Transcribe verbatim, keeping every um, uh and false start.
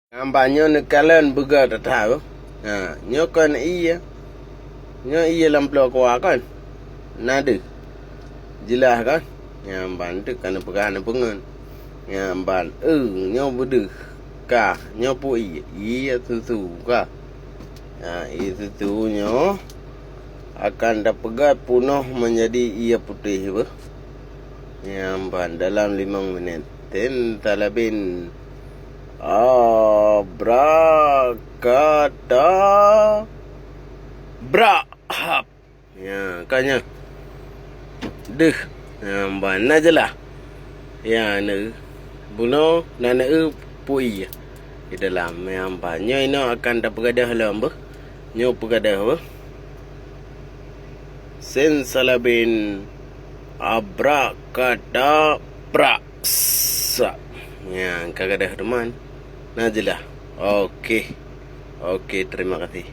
Nyan ban nyoe neukalon beugöt that-that. Ha, nyoe kon ié. Nyoe ié lam ploh kuah kon. Na deuh. Jeulaih kon? Nyan ban teuk ka neupeugah neupeungon. Nyan ban, eu, nyoe beudeuh. Ka, nyoe peue ié? Ié susu ka. Ha, ié susu nyoe akan tapeugöt peunoh meunjadi ié putéh beuh. Nyan ban dalam limong minét. Ten talabin. Abrakadabra. Hap. Ya, ka nyan. Deuh. Ya, ban na jeulaih. Ya, neu. Bunoe na neu pui. Di dalam, ya, ban. Nyoe inoe akan tapeugadôh lom beuh. Nyoe peugadôh beuh. Sen salabin abrakadabra. Sa. Ya, ka gadôh teuma. Na jeulaih. Oke. Oke, terima kasih.